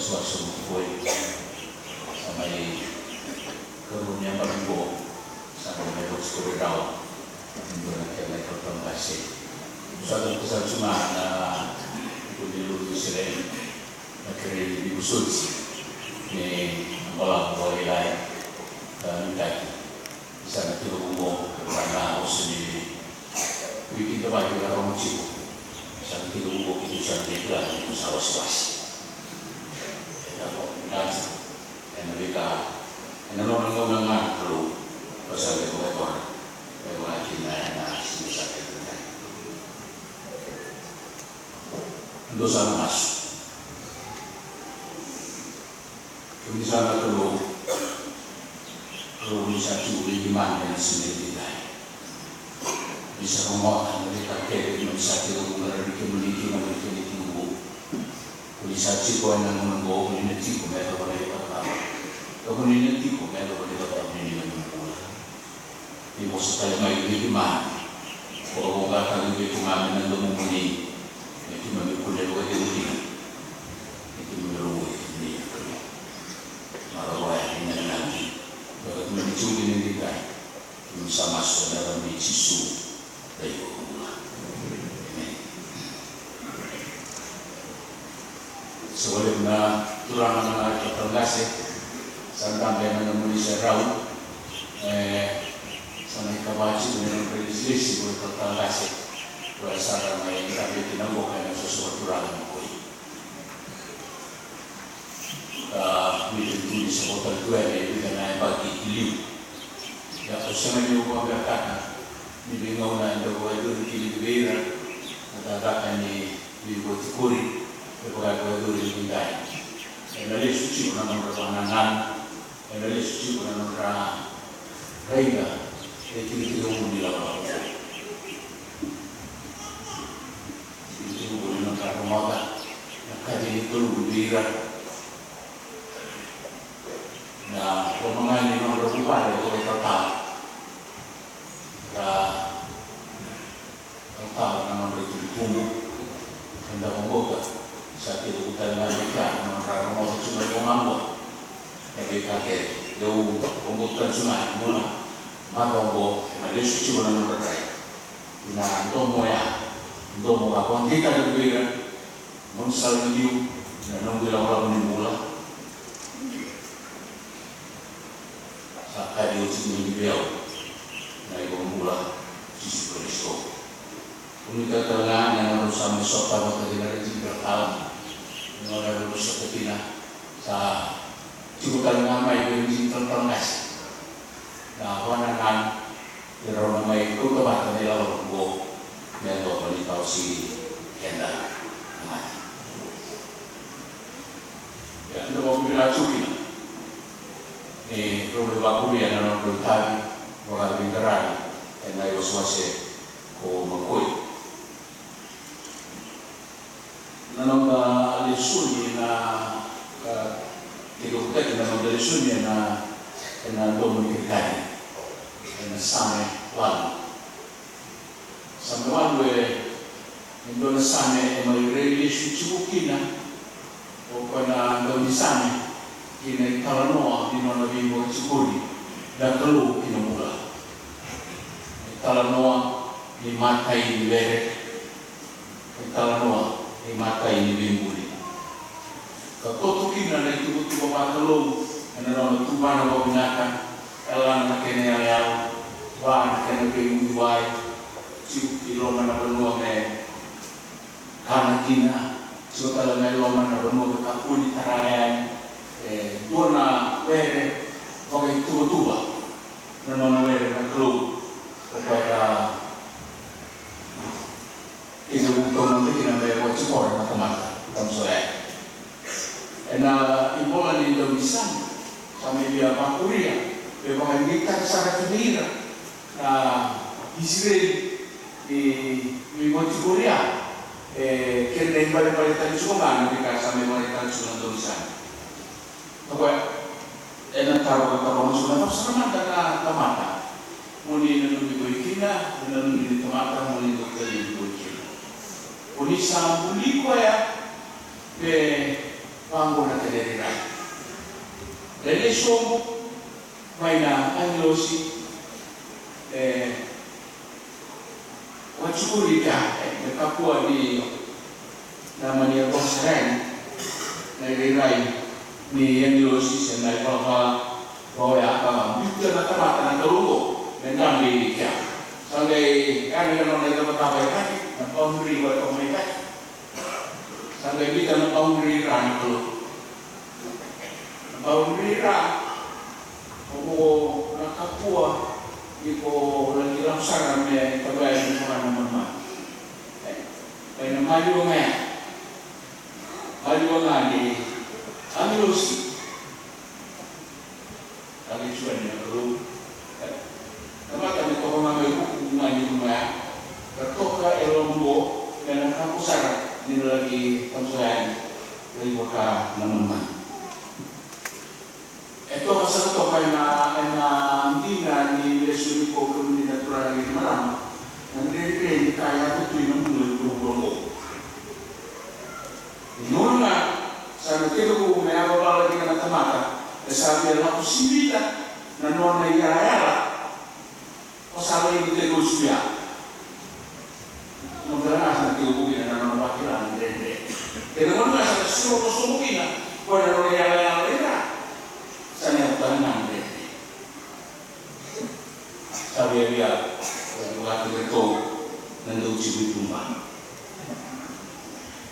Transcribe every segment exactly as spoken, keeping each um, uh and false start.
Wasoma foi. Sa mai karua ni yabaki qo, sa mai mai voti ko rau. Dua na kena ikaukau qase. Sa tu sa tu na na kuli lu tu sere na kere ni vosoti ni balavu vakalailai ka nutaki. Sa na tiko vou qo, ka na oso ni wiki ka vaki ka rogo tiko. Sa na tiko vou qo, keitou sa na qai kila ni keitou sa wasewase. E na ko na tiko e na veika e na nona gauna ga na Kalou. Ko sa qai ko e kona e vaka kina e na siga sa qai kina. Dou sa na masu. Kemuni sa na Kalou, Kalou ni sa tiko vei keimami ena siga edaidai. Ni sa rogoca na veika kece keimami sa tiko vou na raici kemuni kina mai kemuni tiko vou. Ko ni sa tiko ena gauna qo, ko ni na tiko me yacova na ivakatawa. Ko ni na tiko me yacova na ivakatawa ni na gauna qo. Ni vosa tale mai vei keimami. Vakavoqataki vei keimami na domomuni. Me keimami kune vakacegu kina. Me keimami rogoci kemuni na Kalou. Maroroya ni nanaki. Vaka keimami tu kina edaidai. Keimami sa masu ena yaca i Jisu. Dai vakabula. Emeni. Sa vakalevu na turaga na ikaukau qase, sa dabe na nomuni serau. E, sa na ikava tiko na nodra ilesilesi ko ikaukau qase. Ko e sa ra mai dabe kina qo ka ena soso vakaturaga na koi. Ka vica ni tuni sa vota tu ena vica na yabaki ki liu. Ia au sega ni vakabekataka ni veigauna e dau vakayacori kina vei ira na cakacaka ni veivakatikori, e vakayacori ni dai. Ena lesu tiko na nodra vakanananu, ena lesu tiko na nodra raica e kilikili oqo ni lakolako. Kilikili oqo ni nodra rogoca na kaci ni Kalou vei ira. Na lomagani nodra vuvale ko e tatala. Ra tatala na nodra ituvatuva. Eda vakabauta sa tiko tale ga na ka na nodra rogoca tu na lomagua. Na veika kece dau vakabauta tu ga ni muna. Mada oqo ena lesu tiko na nodra rai. Ina domo ya, domo ka vakadikeva vei ira. Moni sala ni liu na noqu ilakolako ni bula. Sa kaci oti mai vei au na iVakabula Jisu Karisito. Unika tale ga na nodra sa mai sota vata kei na raici ira kala na nodra sota kina. Sa tiko tale ga mai vei ira na ikaukau qase na vakanananu. Ni rau na mai kauta vata na ilakolako oqo me yacova ni tawasei keda na mate. Ia, eda vakavinavinaka tiko kina ni rau mai vakuria na nodrau itavi vakaveiqaravi ena iwasewase ko Makoi. Na noda lesoni ena, e, tekivutaki na noda lesoni ena, ena domo ni Kirikani, ena Same walu. Same walu e, e dua na same e mai rai lesu tiko kina o koya na daunisame ki na italanoa ni nona veivakatikori na Kalou ki na bula. Italanoa ni matai ni were. Italanoa ni matai ni veibuli. Ka koto kina na ituvatuva vakalou ena nona tuvana vakavinaka, yalana na kena yalayala, va na kena veiuciwai, tiko ki loma na vanua me kana kina, tiko tale ga i loma na vanua me kakua ni tara yani. E dua na were vakaituvatuva na nona were na Kalou. O koya ka Keitou taumada kina me vakatikora na tamata, tamusoya. Ena ivola ni daunisame, sa mai via vakuria me vakadeitaki sara ki vei ira na Isireli ni veivakatikori ya. E kena ibalebale tale tiko ga na veika sa mai vakaraitaka tiko na daunisame. O koya ena taro ka taro masu na taro sara mada na tamata. Mo ni nanumi ko i kina, mo ni nanumi ni tamata, mo ni dau talevi ko i kina. Ko ni sa buli koya me Vaqo na kena irairai. Lailai sobu mai na agilosi, e, wachukuri kea, e, me kakua ni na mani yaqona sara yani na irairai ni agilosi se na ivalavala. Vaka oya ka biuta na tamata na Kalou qo me dabe i kea. Sa qai kana na nona itabataba i kati, na boundary koya toka mai kati. Sa qai biuta na boundary ra na Kalou. Na boundary ra, o na kakua ni ko laki lako sara me tabai ni ko na manumanu. E, mai na maliwa ga ya. Maliwa ga ni agilosi. Ka qai tukuni na Kalou, e, tamata me toka ga mai vuku ga ni rumu ya, ka toka e loma qo, me na kakua sara ni na laki tamusuka yani, lai vaka na manumanu. E toka sara toka ena, ena dina ni lesoni ko kemuni na turaga kei na marama, na dredre ni ka e yaco tu ena bula ni vuravura qo. Ni gauna ga sa na tekivu me yavavala kina na tamata, e sa via lako sivita na nona iyalayala, o sa lai ni tekivu sivia. Nona ga sa na tekivu kina na nona vakila na dredre. Kei na gauna ga sa na siro kosovo kina, ko na nona iyalayala ira, sa na yaco tale ga na dredre. Sa viavia, sa viavia vakatou na dau tiko i tuba.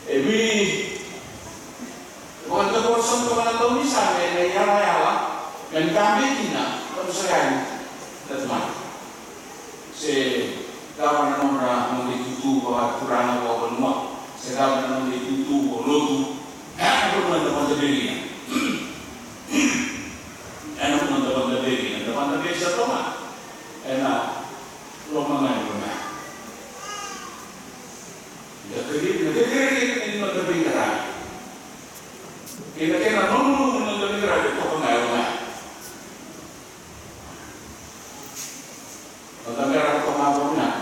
E vei, vakadavora sara toka na daunisame na iyalayala me dabe kina, ka musuka yani na tamata. Se cava na nodra noda itutu vakaturaga, vakavanua, se cava na noda itutu vakalotu, e na vanua da vadabe kina. E na vanua da vadabe kina, da vadabe sa toka ena loma ga ni vanua. Da kari, na kari, kari, kari ni noda veiqaravi. Kei na kena nomu ni noda veiqaravi toka ga e loma. Noda qarava toka ga vakavinaka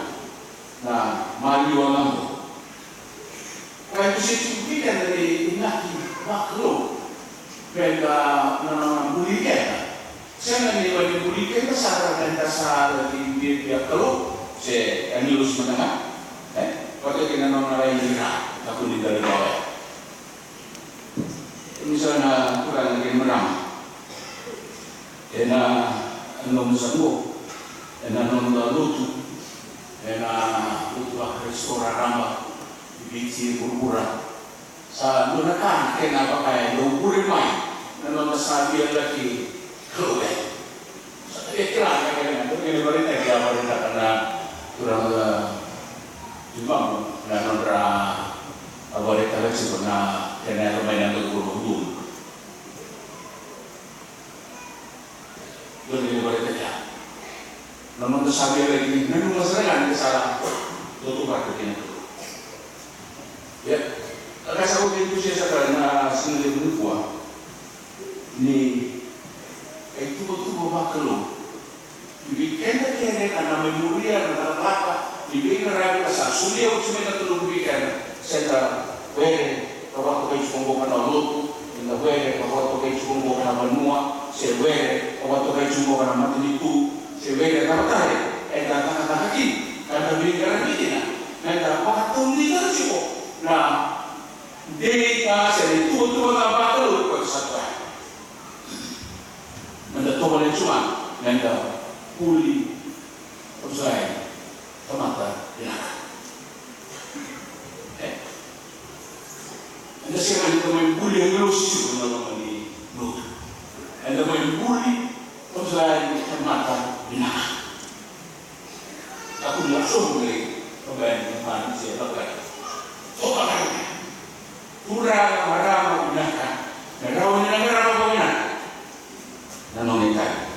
na maliwa na qo. Koya e dusia tiko vei keda na inaki vakalou. Meda na, na, na buli keda. Sega ni mani buli keda sara meda sa laki biabia kalou se agilosi mada ga. E? Vata kei na nona rai ni ra, na kua ni dalivawa. Ni sa na turaga kei na marama. Ena nomu sa qo, ena noda lotu, ena lotu vaKarisito raraba, i Viti, vuravura. Sa dua na ka na kena vaka e dau vure mai na noda sa via laki Kalou. Sa via kila na kena, dau kena vakaraitaki, a vakaraitaka na turaga Jivamu na nodra a vakaraitaka tiko na kena yaco mai na dau vure donu. Dua na kena vakaraitaki ya. Na noda sa via laki nanuma sara ga ni sa tautauvata kei na Kalou. Ia, a ka sa oti e dusia saka na siga levu nikua ni ituvatuva vakalou. Ni vei keda kece ka na mai muria na cakacaka ni veiqaravi ka sa solia oti mai na Kalou vei keda, se da were ka vakatokai tiko qo ka na lotu, se da were ka vakatokai tiko qo ka na vanua, se were ka vakatokai tiko qo ka na matanitu, se were cava tale eda cakacaka kina, ka da veiqaravi kina, meda vakataudeitaka tiko na dei ga se na ituvatuva ga vakalou koya sa tu. Meda tovolea tiko ga meda buli, o sa, e, tamata vinaka. E? Eda sega ni da mai buli agilosi tiko ena loma ni lotu. Eda mai buli, o sa, e, tamata vinaka. Kakua ni lako sobu mai, o qai ni mani se vaka. Toka mai. Turaga, marama vinaka. Na rawa ni na qarava vakavinaka na nona itavi.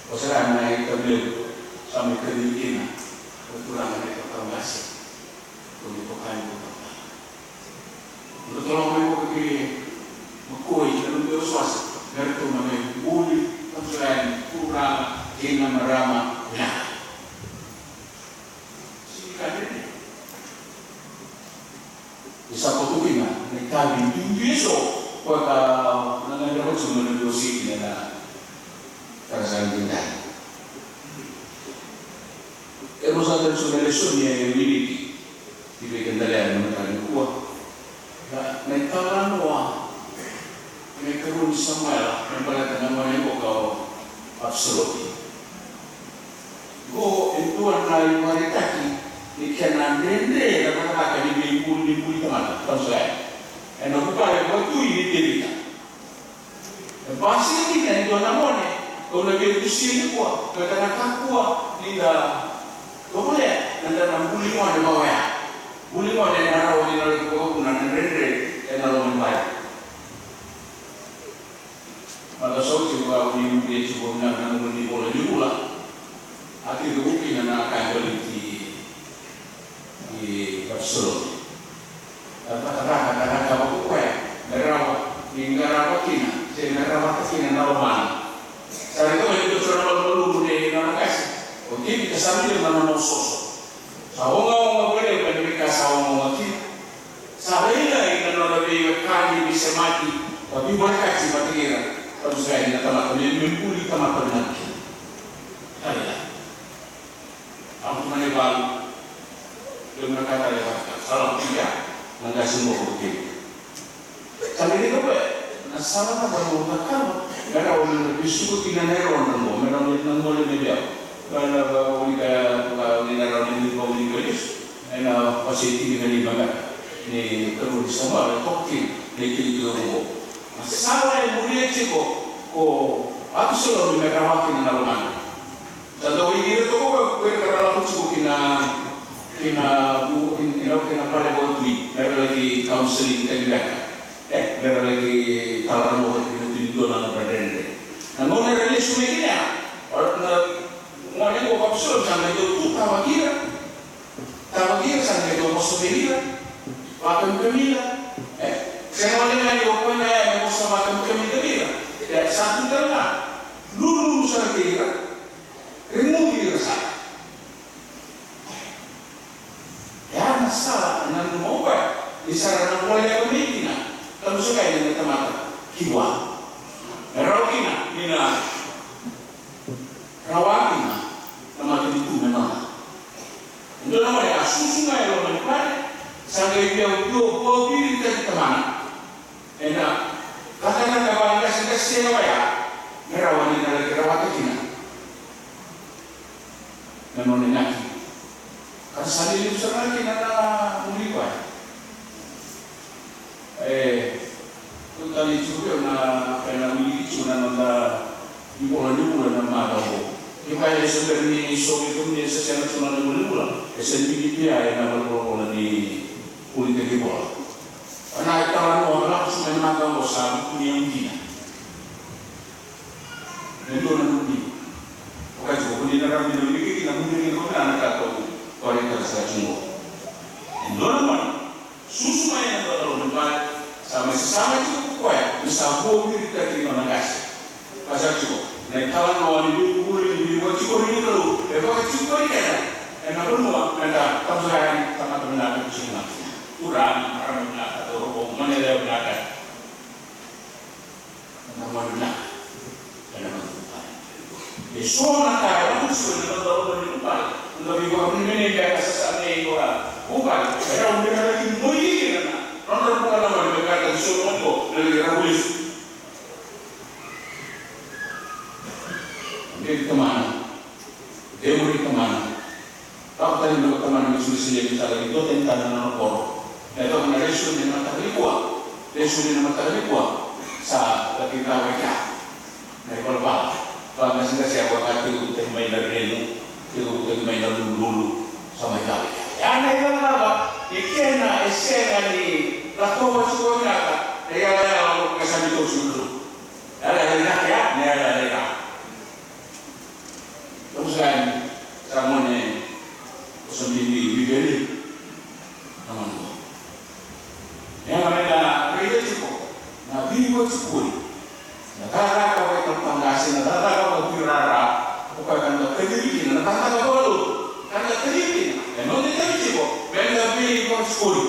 O sa na itavi levu sa mai kacivi kina na turaga na itavi qase. Ko ni toka ni ko toka. Ni ko toloma mai ko kei makoi na nomu wasewase, me ratou na mai buli, na turaga, kei na marama vinaka. Sika dede. Ni sa koto kina na itavi duidui eso koya ka na gadreva tiko me na dua siki na ka sa ni dai. E rua sa tale tiko na lesoni e wiliki ni vei keda lea na mataka nikua. Na, na italanoa na ikarua ni Samuela me baleta na gone qo ka o Apisalomi. Qo e dua na ivakaraitaki ni kena dredre na cakacaka ni veibuli ni buli tamata, tabu saka yani. Ena vukana vakatui ni Tevita. E basika kina e dua na gone, kau na via dusia nikua, baleta na kakua ni da tovolea, na da na buli gone vaka oya. Buli gone ena rawa ni na lai vakavuna na dredre ena loma ni vale. Mada sa oti vaka ni muria tiko na, na gauna ni vola ni vula. A tekivu kina na ka e baleti i Apisalomi. A cakacaka, cakacaka vaka koya me rawa ni qarava kina se me rawata kina na lomana. Sa raica mai ni dua tiko na malumalumu nei nona qase, o Tevita sa biu na nona osooso. Sa ogaoga vakalevu ena veika sa ogaoga kina. Sa lailai na nona veiwekani, veisemati, ka veivolekati vata kei ira, tabu saka yani na tamata, me, me buli tamata vinaka kina. Sa lailai. A tu mai na ivalu, levu na ka tale vata, sa lako tiko ya na qase qo ko Tevita. Sa qai raica o koya na sala cava mo cakava me rawa ni na vesuka kina na yalodra qo, me rawa ni na gole mai vei au. Ka na vakavulica, vakavulica, rawa ni vakavulica lesu ena wase tinikaliva beka ni karua ni Samuela, e toka kina na itikotiko qo. Na sala e muria tiko ko Apisalomi me rawa kina na lomana. Sa dau ira toka ko ira ka ra lako tiko ki na, ki na vu-, ki na, ki na vale vakatui, me ra laki counseling taki beka. E, me ra laki talanoataki na tui ni dua na nodra dredre. Na gauna era lesu mai kina ya, o na gone qo ko Apisalomi sa qai dau tu tavaki ira. Tavaki ira, sa qai dau vosa vei ira, vakamikamica. E, sega wale ga ni o koya ga ya me vosa vakamikamica vei ira. E, sa tu tale ga, lululu sara kei ira. Reguci ira sara. E a na sala e nanuma o koya ni sa ra na voleka mai kina, tabu saka yani na tamata ki vua. E rawa kina ni na rawa kina na matanitu me nona. E dua na gone a susu mai e loma ni vale, sa qai via vakaviritaki tamana. Ena cakacaka vakaqaseqase oya me rawa ni na laki rawata kina na nona inaki. Ka sa lelevu sara ga kina na muri koya. E, kau tani tiko vei au na, ena wiliki tiko na noda ivola ni vula na macawa oqo. Kevaka e so bera ni so vei kemuni e sa sega tiko na ivola ni vula, e sa bibi tu ya ena valenivolavola ni Vuli Teki Vola. Ena italanoa lako tiko mai na macawa oqo sa vuku ni yago dina. E dua na nodi. Vaka tiko ko ni na rawa ni na wiliki kina, muria kina ko na ka tou vakaraitaka sara tiko qo. E dua na gone susu mai ena dua na loma ni vale, sa mai sasaga tiko ko koya me sa vakaviritaki nona qase. Ka sa tiko na italanoa ni veivuvuli, ni veivakatikori ni Kalou e vakatikori keda ena vanua meda tabu saka yani, tamata vinaka, tiko na turaga, marama vinaka, cauravou, gone yalewa vinaka. Na gone vinaka ena noda vuvale. E so na ka e lako tiko ena noda loma ni vuvale, noda veivakamenemenei beka, sasaga, e iko ra vuvale, e rawa ni na laki moi kina na nodra bula na gone me kata ni so na gone qo na laki ravu lesu. Dei tamana. Cegu ni tamana. Lako tani mai ko tamana me solisoli yani, sa laki duatani tale na nona koro. E toka na lesoni ena mataka nikua. Lesoni ena mataka nikua. Sa laki cava i kea na ivalavala. Vakaqaseqase, a vaka tekivutaki mai na renu, tekivutaki mai na lululu. Sa mai cava i kea. Ia na ivalavala i kena e sega ni lakova tiko vinaka na iyalayala o koya sa mai toso na Kalou. Yalayala vinaka ya, na yalayala vinaka. Tabu saka yani, sa gone, o sa bibi, bibi yani. Na gone qo. Ia na meda raica tiko na veivakatikori, na cakacaka vakaitokatoka qase, na cakacaka vakakuirara, o koya ka da kacivi kina, na cakacaka vakalotu ka da kacivi kina. E noda itavi tiko meda veivakatikori.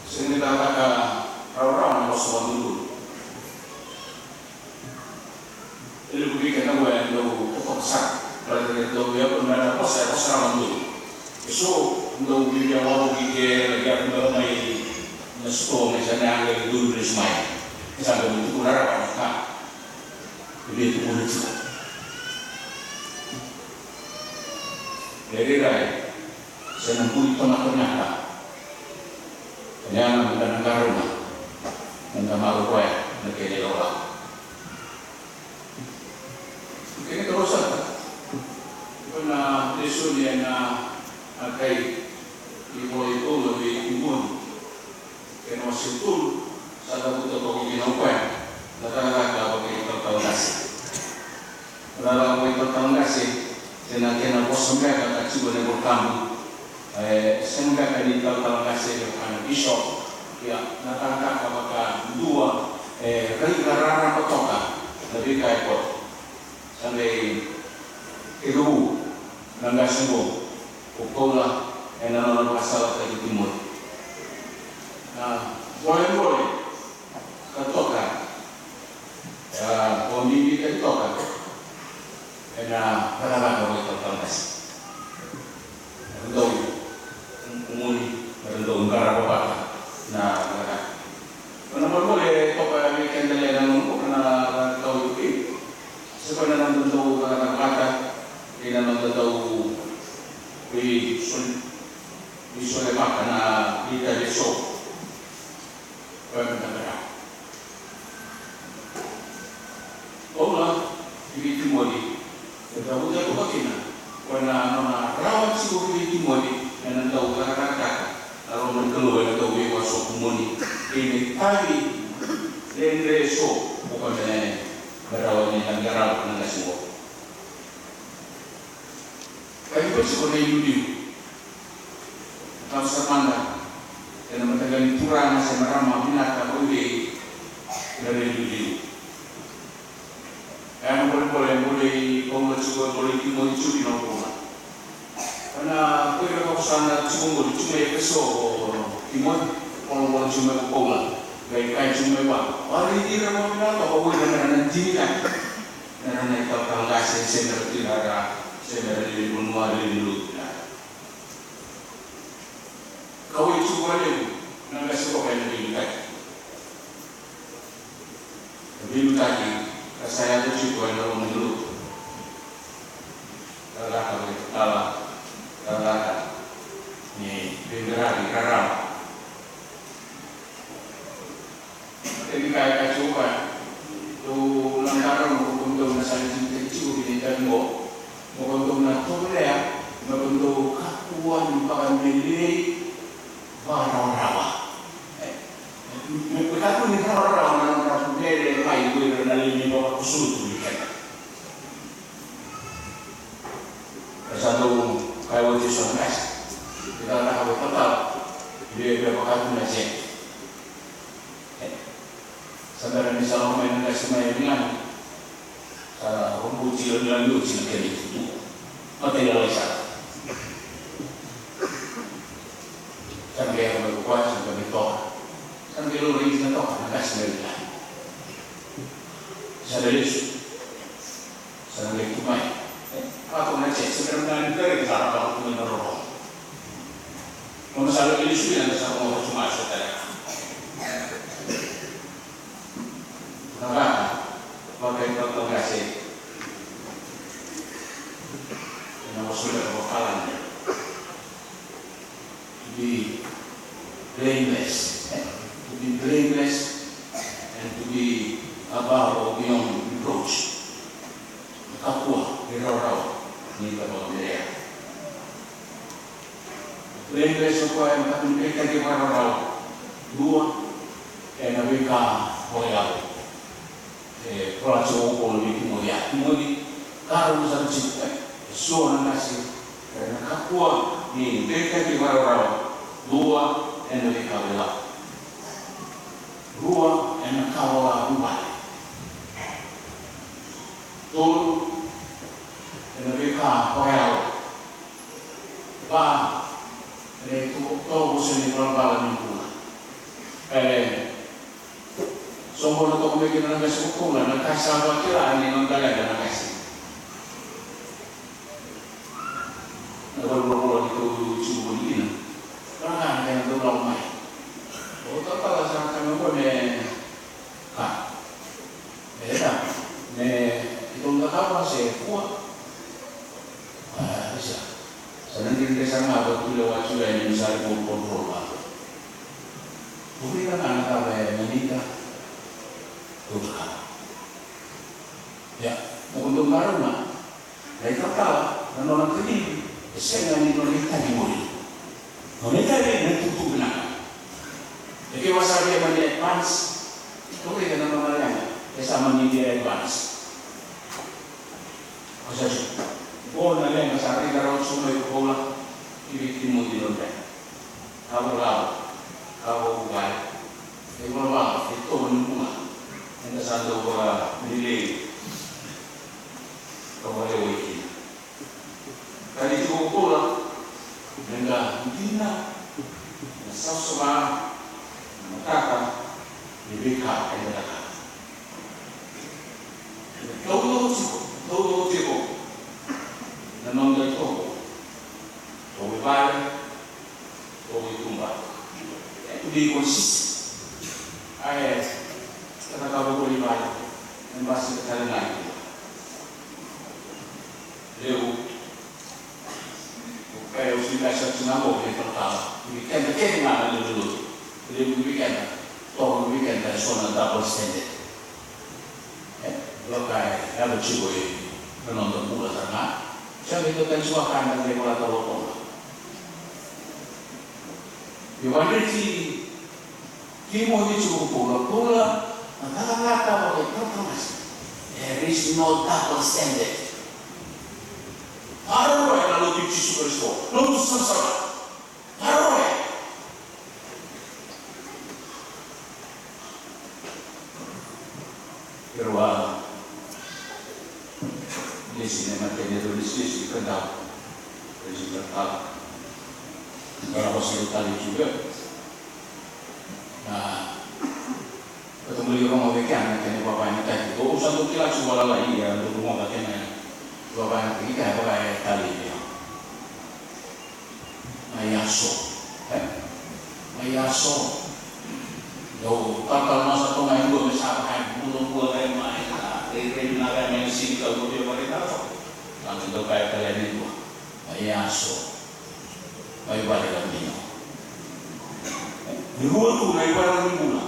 Sega ni cakacaka rawarawa na vosa vakadodonu. E levu vei keda qo e dau totoka sara. Baleta e dau via kua na vosa, e vosa rawa donu. E so dau via wavoki ke na via kua mai na sitoa mai sa na yaga e duru lesu mai. E sa dau tukuna rawa na ka e via tukuna tiko. E rairai se na bui tonatonaka. Ena yaga meda na qarauna, meda maroroya na kena ilawalawa. Kena karua sara, ko na lesoni ena, a, kai ni vola i Paula vei Timoni. Kena wase tolu, sa cavuta toka kina o koya na cakacaka vakaitalatala qase. Na cakacaka vakaitalatala qase, kei na kena vosa beka ka tiko ena iVolatabu. E sega beka ni talatala qase, vaka na bishop. Ia, na cakacaka vakadua, e, raica raraba toka na veika e koto. Sa qai tekivu na qase oqo ko Paula ena nona vakasalataki Timoni. Na bolebole ka toka, a, o bibi ka toka ena cakacaka vakaitalatala qase. Era dau kumuni, era dau qarava vata na cakacaka. Na bolebole e toka vei keda ena noda, na cakacaka vei, se koya na noda dau cakacaka vata, kei na noda dau veisoli, veisolevaka na veitavi eso. Koya meda qara. Paula vei Timoni, e cavuta toka kina, koya na nona rawa tiko vei Timoni ena dau cakacakataka na loma ni Kalou ena dau veivakasokumuni kei na itavi dredre eso, o koya me, me rawa ni na qarava na qase oqo. Ka ni ko tiko na iliuliu. Tau sa mada ena mataqali turaga se marama vinaka vakaevei na iliuliu. E a na bolebole, bolei Paula tiko, bolei Timoni tiko kina o Paula. Ena ko ira vakasaga tiko qori, tiko mai Efeso o Timoni, Paula tiko mai o Paula. Qai kaya tiko mai vua, o ira vakavinaka toka o ira mera na dini kake. Mera na italatala qase, se mera tirara, se mera lili vanua, lili lotu, na. Kauwai tiko vakalevu na qase ko ena veiliutaki. Na veiliutaki ka sa yaco tiko ena loma ni lotu. Cakacaka vakaitalatala, cakacaka ni veiqaravi raraba. Kena ka e kaya tiko o koya, dou na qarauna o kodou na sala tiko kina i Tavimo, mo kodou na tovolea, mo kodou kakua ni vakamelei vakarawarawa. E, me, me kakua ni rawarawa na nodra mele mai ko ira na lewe ni vakakusutu ni keda. E sa dau kaya oti eso na qase. Ni cakacaka vakaitalatala, e via, via vaka tu na jeti. E, sa bera ni sa lako mai na qase mai Igiladi. Sa rogoci ira na Igiladi oti na kena itutu. Matai lalai sara. Sa na qai yaco mai ko koya, sa na qai mai toka. Sa na qai laurai ira na toka na qase mai Igiladi. Sa na lesu. Sa na qai tu mai. E, a, ko na jeti, sa na qai tu mai na rorogo. Ko na sa qai lesu, sa na qai tu mai, sa tale. Na cakacaka vakaitalatala qase. Ena vosa vakavalagi. To be blameless, eh? To be blameless and to be above or beyond reproach. Kakua ni rawarawa ni da vakamelea. Blameless o koya ena kakua ni kaitaki vakarawarawa. Dua, ena veika vakayalo. E, vola tiko o Paula vei Timoni, a, Timoni, qarauna sara tiko, e, e so na qase, e, na kakua ni kaitaki vakarawarawa, dua, ena veika veilawa. Rua, ena ka vakavuvale. Tolu, ena veika vakayalo. Va, E, tu, tu, vosa ni valavala ni bula. E, soqo na toka mai kina na qase ko Paula, na ka sa vakila ni noda leqa na qase. Na valuvula ni tou tiko voli kina. Ka na kena dau lako mai. O tautala sa ka me ko me ka. E da, me i tou da kava se kua. A, isa. Sa na diri desa ga ko tu le wa tu le ni sa ri ko control ba. Ko vei ka na kava e manita. Tou da kava. Ia, mo ko dou marau na. Na italatala, na nona kacivi, e sega ni nona itavi muri. Nona itavi na itukutuku vinaka. E ke wasa via mani advance, ko raica na nona leqa, e sa mani via advance. O sa su, ko na leqa sa raica rau su mai ko Paula, i vei Timoti nona leqa. Ka vakalavo, ka vakavuvale, e valavala, e tovo ni bula, eda sa dau vakalelei, ka vakalewai kina. Ka ni tiko ko Paula, meda dina, na savasava, na matata, ni veika eda na ka. Taucoko tiko, taucoko tiko, na noda itovo, tovo i vale, Ko i tuba. E tu vei ko sisi. Ae, ka cakava ko i vale. E basi ka tale ga i tuba. Levu. Ko kai au sini kai sa tina ko ke tau tala. Ni kenda kenda ga na levu levu. Levu ni kenda. Toko ni kenda e so na double standard. E, dua ka e yaco tiko e na noda bula sara ga. Sa qai dua tani tiko a ka eda qai volata o koya. Io, vakadreti Timoci tiko ko Paula, Paula, na cakacaka vakaitalatala qase. There is no double standard. Maroroya na lotu i Jisu Karisito, lotu savasava. Maroroya. Keirau a lesi na mateni, keirau lesilesi i Kadavu, lesi i Kadavu. Keirau a vosa tale i Suva. Na, keirau mai rogo vei keda na kena ivakavakayagataki. Au sa dau kila tu valalai, ia dau rogoca kena ivakavakayagataki, kena ivakavakayagataki. Mai yaso. E? Mai yaso. Dau talatala masa toka e dua me sa vaka e bulabula ga mai, sa rairai vinaka ga mai na sini ka dua via vakaraitaka. Sa qai dau kaya tale yani e dua. Mai yaso. Mai vale ga mai. Ni rua tu na ivakarau ni bula.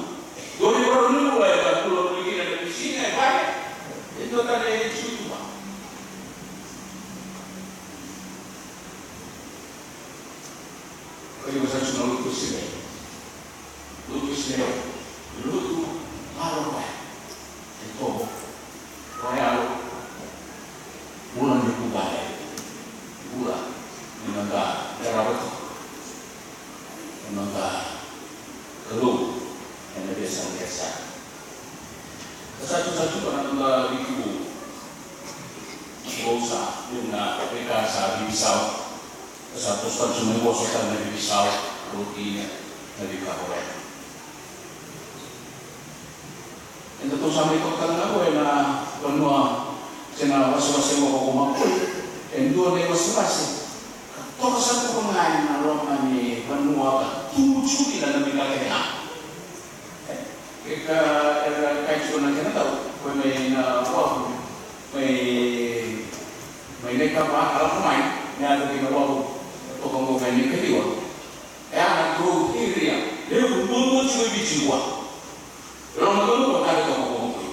Dua na ivakarau ni bula e ka bula voli kina na pisina e vale. E dua tale e tu i tuba. Kaya sa tu na lotu Isireli. Lotu Isireli. Lotu maroroya. E tovo. Koya bula ni vuvale. Bula ni noda qarava tiko. Noda Kalou ena veiyasana kece sara. Ka sa tu, sa tu na noda veikau. Vou sa, na veika sa veiveisau. Sa toso tale tu mai, vosa tale na veiveisau, rotini, na veika vakaoya. Eda tou sa mai toka tale ga qo ena vanua se na wasewase qo ko Makoi, e dua na iwasewase ka toka sara tu ga ena loma ni vanua ka tubu tiko kina na veika kece ga. E, ka, e, ka, kai tiko na kena tau, ko mai na wavu, mai, mai na ikava, ka lako mai, me yaco ki na wavu, toka qo mai na ikaciwa. E a na growth area, levu duadua tiko e Viti qo. Loma donu qo, ka toka qo mai.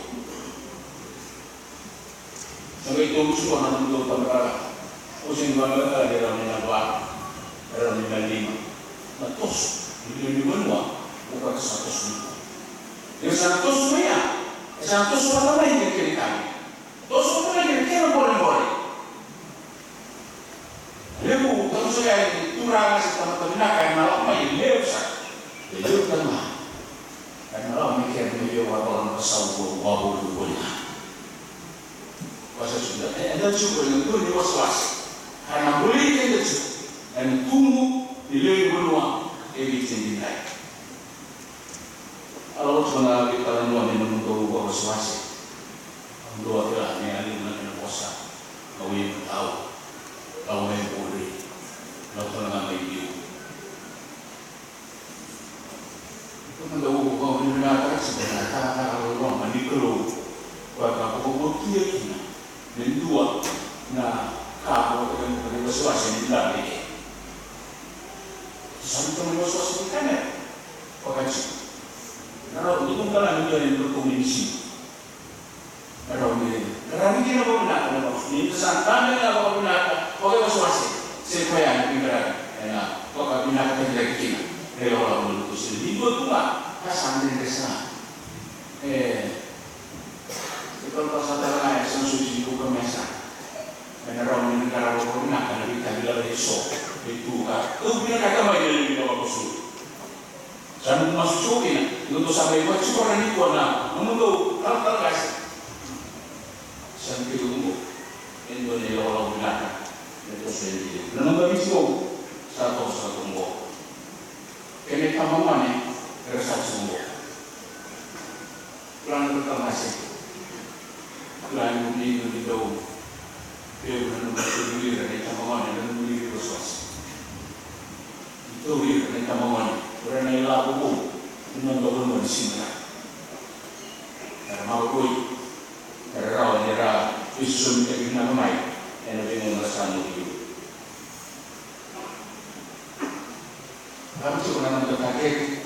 Sa qai tolu tiko na nomudou tabacakacaka. Au sega ni vakayagataka ni rau ni na va, rau ni na lima. Na toso ni lewe ni vanua, o koya sa toso nikua. Ia sa na toso mai ya, e sa na toso vata mai na kena itavi. Toso vata mai na kena bolebole. Levu, ka toso ya e turaga se tamata vinaka, e na lako mai e levu sara. E levu tale ga. E na lako mai kea me via vakarogo na ka sa uvuavu voli ga. Wasa tiko, e, eda tiko ena dua ni wasewase. Ka na buli eda tiko ena tubu ni lewe ni E Viti edaidai. Au lako tiko na veitalanoa ni nomudou vakawasewase. Au dau kila ni a liu na kena vosa. Au imatau. Au mai vuri. Au tona ga mai liu. Iko mada au vakavinavinakataka tiko na talatala loloma ni Kalou. Koya ka vakavotuya kina me dua na ka vakataka na wasewase ni dave. Sa dua na wasewase ni kamera. Vakatiko. Na rau ni kongala ni dua ni dua ni sini. Na rau ni, na rau ni kina vakavinaka na vakavinaka. Ni da sa dave na vakavinaka, vakawasewase. Se koya ni kongala, ena vakavinaka kina kina. Ni lako lako ni kusi. Ni dua tu ga, ka sa dredre sara. E, Iko sa tara na e sa susi ni kuka mesa. Ena rawa ni qarava ko vinaka na veitavi lala eso. E tu ka, tu vinakata mai na levu ni lako kosu. Sa noqu masu tiko kina, iko tou sa mai vakatiko na nikua na nomudou talatala qase. Sa ni kei uqo, e dua na ilakolako vinaka. E toso e dua na noda viti vou, sa toso sa tu qo. Kei na itabagone era sa tiko qo. Kila ni ko tamasi. Kila ni ko ni ko ni dau. Pevu na nomu tauri ira na itabagone na nomu ira wasewase. Ni tauri ira na itabagone. Ira na ilavo vou. Ni noda vanua ni siga. Era maroroi. Era rawa ni ra veisosomitaki vinaka mai. Ena veigauna sa muri. Cava tiko na noda takete,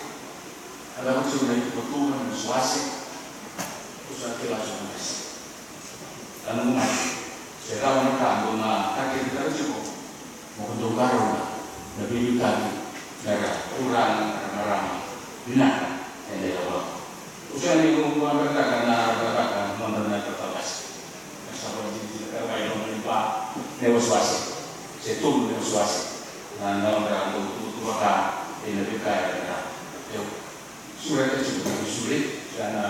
cava tiko na ituvatuva, na wasewase, ko sa kila tiko na qase. Ka noqu mai, se rawa na ka dou na takete cava tiko, mo ko dou qarauna na veiveitaki, na ra turaga, na ra marama, vinaka, ena ilawalawa. Ko sa ni ko vakaberetaka na cakacaka, noda na cakacaka. Na sa vakadinadinataka e loma ni va na iwasewase, se tolu na iwasewase. Na, na nodra dau tuvatuva ka ena veika era dau sureta tiko na veisure, sa na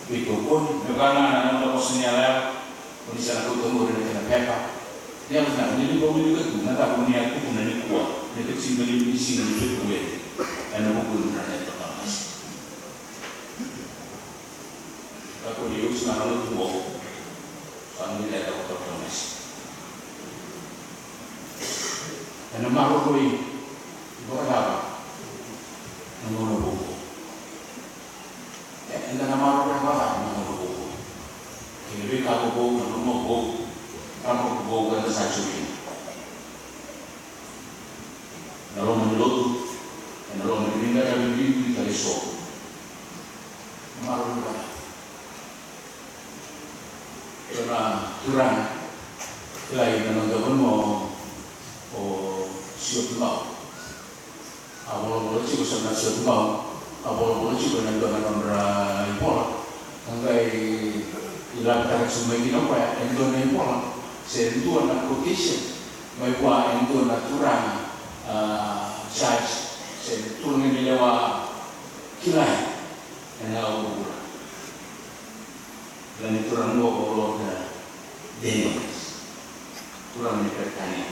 veitokoni, me vaka ga na nodra vosa ni yalayala, ko ni sa na kauta muri na kena pepa. Ni yaco na, ni liu, ni liu ka tu, na cava ko ni a tukuna nikua, na ikatinikaciwa ni siga ni Fepueri, ena vuku ni nodra na iwasewase. Kakua ni usi na rau tu qo. Sa na via dau toka na mesi. Ena maroroi vakacava na gauna vou? E, eda na maroroi vakacava na gauna vou? Kei na veika vou, na gauna vou, na gauna vou eda sa tu kina. Na loma ni lotu, ena loma ni veiqaravi bibi tale eso. Maroroi vakacava? Io na turaga, kilai na noda vanua o, o Siotubau. A volavola tiko sa na Siotubau, a volavola tiko ena dua na nodra ivola. Ka qai ilavetaka tiko mai kina o koya e dua na ivola, se dua na quotation, mai vua e dua na turaga, a, judge, se turaga ni lewa kilai. Ena vuravura. Kila ni turaga oqo o Lord Daniels. Turaga ni Peritania.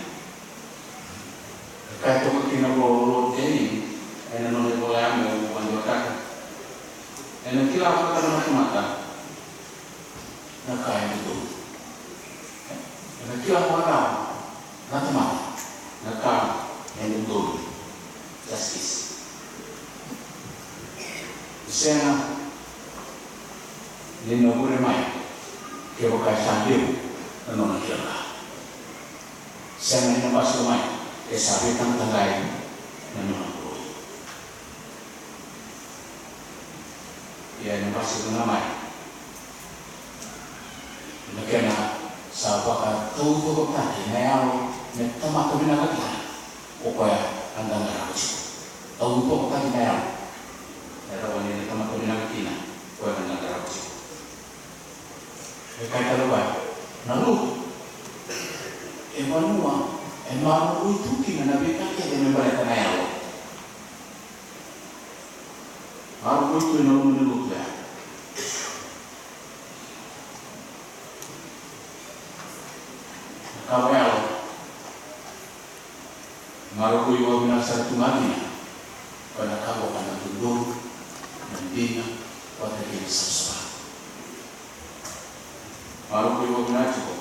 E kaya toka kina o Lord Daniels, ena nona ivola ya meu vakadewataka. Ena kila vakataka na tamata na ka e dodonu. Ena kila vakataka na tamata na ka e dodonu. Justice. Sega ni na vure mai kevaka e sa levu na nona kila. Sega ni na basika mai ke sa veitaqataqai na nona vuroi. Ia na basika ga mai na kena sa vakataucokotaki na yalo me tamata vinaka kina. O koya a qaqarauni tiko. Taucokotaki na yalo. E rawa ni na tamata vinaka kina, o koya a qaqarauni tiko. E kaya tale o koya, na lotu e vanua e maroroi tu kina na veika kece me baleta na yalo. Maroroi tu ena loma ni lotu ya. Na ka vakayalo. Maroroi vakavinaka sara tu ga kina Koya na ka qo, ka na dodonu, na dina, vata kei na savasava. Maroroi vakavinaka tiko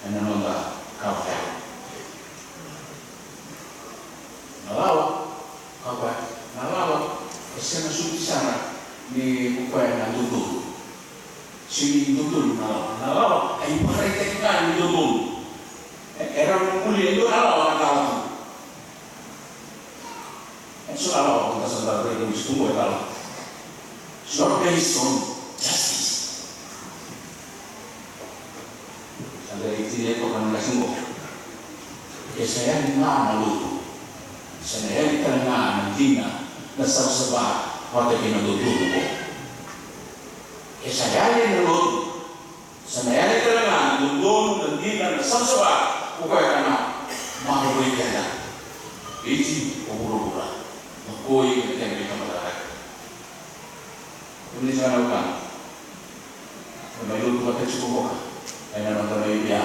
ena noda ka vakayago. Na lawa, ka koya, na lawa e sega soti sara ni ko koya na dodonu. Sega ni dodonu na lawa. Na lawa e ivakaraitaki ga ni dodonu. E, e rawa ni buli e dua na lawa na ka lawa tu. E so na lawa ko da sa da raica ni sa tu qo e lawa. It's not based on justice. Sa da raica ni e toka na qase qo. Ke sa yali ga na lotu, sa na yali tale ga na dina, na savasava, vata kei na dodonu qo. Ke sa yali na lotu, sa na yali tale ga na dodonu, na dina, na savasava, ko koya ka na maroroi keda. Viti, o vuravura, na koi, na kena veitamata cake. Kemuni sa na ukana, na mai lotu vata tiko qo, ena noda mai via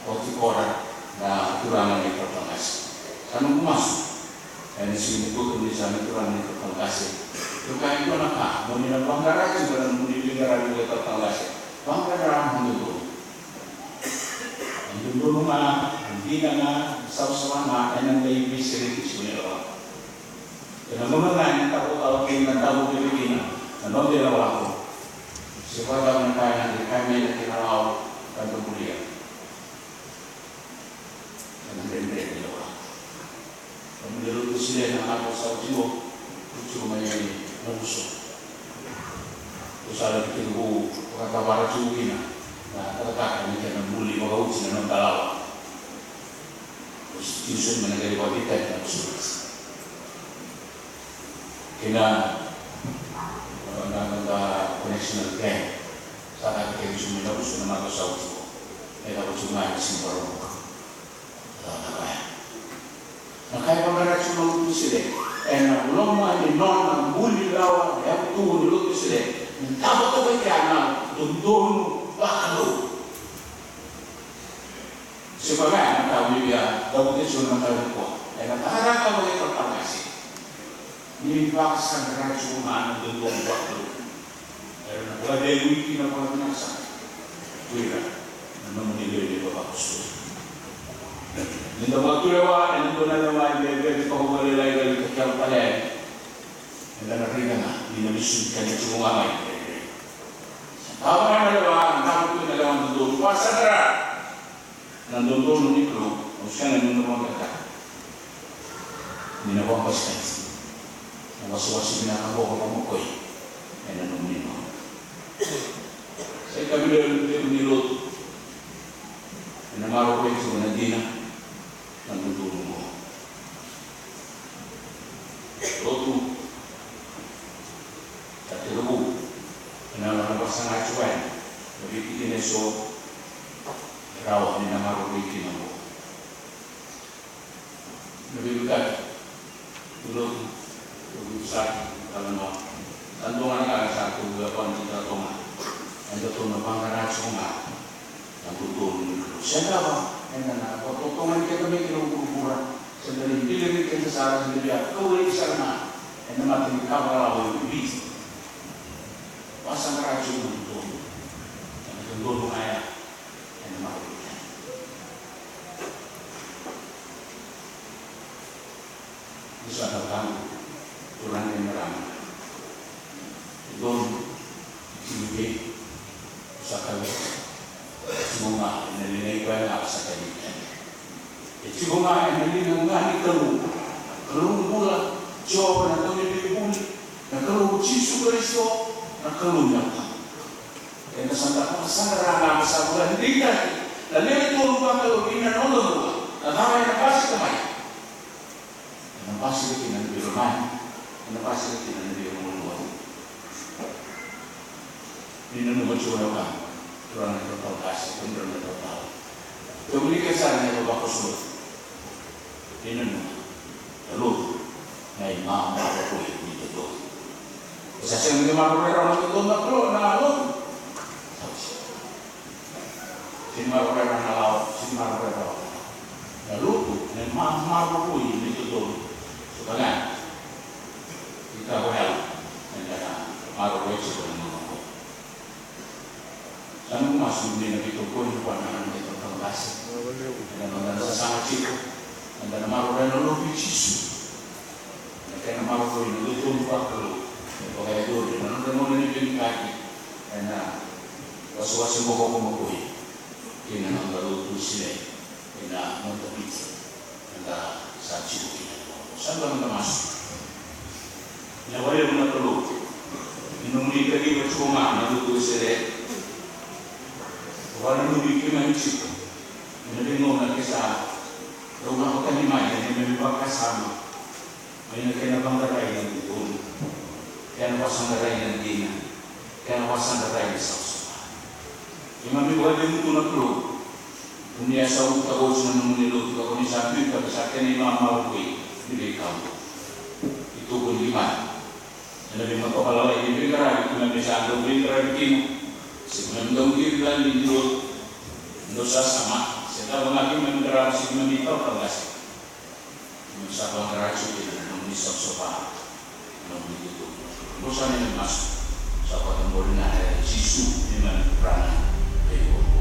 oti kora na turaga na italatala qase. Sa noqu masu. Ena siga nikua, kemuni sa na turaga na italatala qase, tou kaya e dua na ka mo ni na vaqara tiko ena nomuni veiqaravi na italatala qase. Vaqara na dodonu. Na dodonu ga, na dina ga, na savasava ga, ena qai veisereki tiko na yalo. Ena gauna ga ena davo tale kina, na davo vei kina na noda yalo. Se vakacava na ka ena qai kaya mai na kena lawa, ka da bulia. Ena dredre ni yalo. Kemuni na lotu Wesele, na ka tou sa oti qo, tou tiko mai na Navuso. Tou sa laki tekivu vakatavara tiko kina na takataka ni kena buli vakaoti na noda lawa. Tou sa tiko soti mai na qai vakadeitaki na Navuso. Kei na, na, na, na connection plan. Sa ka kei tiko mai na Navuso na ka tou sa oti qo. E ka oti qo mai na Simbarabuka. Na ka e vaqara tiko na lotu Wesele ena loma ni nona buli lawa, e yavutu ni lotu Wesele, me davo toka i kea na dodonu vakalou. Se koya ga na ka au via cavuta tiko ena mataka nikua. Ena tarava na italatala qase ni vakasaqara tiko ga na dodonu vakalou. Era na vakacegui kina vakavinaka sara ko ira na nomuni lewe ni vavakoso. Ni da vakatulewa ena dua na lewa e bebete vakavakalailai, rai ka kela tale yani, eda na raica ga ni na vesu keda tiko ga mai. Sa cava ga na lewa, na cava tu na lewa dodonu, vakasaqara. Na dodonu ni Kalou, au sega ni na vakabekataka. Ni na vakabasika, na wasewase vinaka qo vakamakoi ena nomuni nona. Sa itavi levu ni lotu ena maroroi tiko na dina, na dodonu qo. Lotu, sa tekivu ena nona vakasaga tiko yani na veitikina eso. Rawa ni na maroroi kina qo. Na veiwekani ni lotu, lotu saki, talanoa. Sa dua ga na ka sa tu vei au ni sa toka. Eda tou na vaqara tiko ga na dodonu ni Kalou. Se cava eda na vakatotogani keda mai kina vuravura, se da na biligi keda sara, se da via kaulai sara ga ena mata ni ka vakalawa e Viti. Vakasaqara tiko na dodonu. Ena dodonu ga ya. Ena maroroi keda. Ni sa na taqu, turaga kei na marama. Dodonu, tiko vei, sa kau. Tiko ga ena liga i koya ga sa kau. E tiko ga ena liga ga ni Kalou. Kalou bula, Jiova na Dauniveibuli, na Kalou Jisu Karisito, na Kalou ni Abraham. Eda sa da vakasaqara ga, sa vakadeitaki na lewe tolu vakalou ena noda bula. Na cava ena basika mai? Ena basika kina na veilomani, ena basika kina na veirogoci. Ni nanuma tiko na ka, turaga na talatala qase, turaga na talatala. Tou wilika sara na ivavakoso. Ni nanuma, na lotu, na imamaroroi ni dodonu. E sa sega ni maroroi rawa na dodonu na Kalou, na lotu. Sega ni maroroi rawa na lawa, sega ni maroroi rawa na lotu, na imamaroroi ni dodonu. So ka ga. Maroroi tiko na noda bula. Sa noqu masu ni na veitokoni vua na noda italatala qase. Ena noda na sasaga tiko, eda na maroroya na lotu i Jisu. Na kena maroroi na lotu vakalou e vakayacori ena noda gauna ni veiqaravi ena wasewase bokobokovi kei na noda lotu Wesele ena noda pizza. Eda sa tiko kina. Sa dua na masu. Ena vakalevu na Kalou ni nomuni kaciva tiko ga na lotu Wesele. Vakananumi keimami tiko ena veigauna ke sa dau lako tani mai na neimami vakasama mai na kena vaqarai na dodonu, kena vakasaqarai na dina, kena vakasaqarai na savasava. Keimami vakalevu tu na Kalou. Kemuni a sa uvuta oti na nomuni lotu ka ko ni sa biuta me sa kena imamaroroi ni veika oqo. Itukutuku ni mani ena veimatoka lalai ni veiqaravi keimami sa dau veiqaravi kina, se keimami dau qiri tale ni dua, dau sasama, se cava ga keimami qarava, se keimami italatala qase. Keimami sa vaqara tiko kina na nomuni savasava, na nomuni itukutuku. Oqo sa neimami masu, sa vakatabori na yaca i Jisu neimami Turaga. Emeni.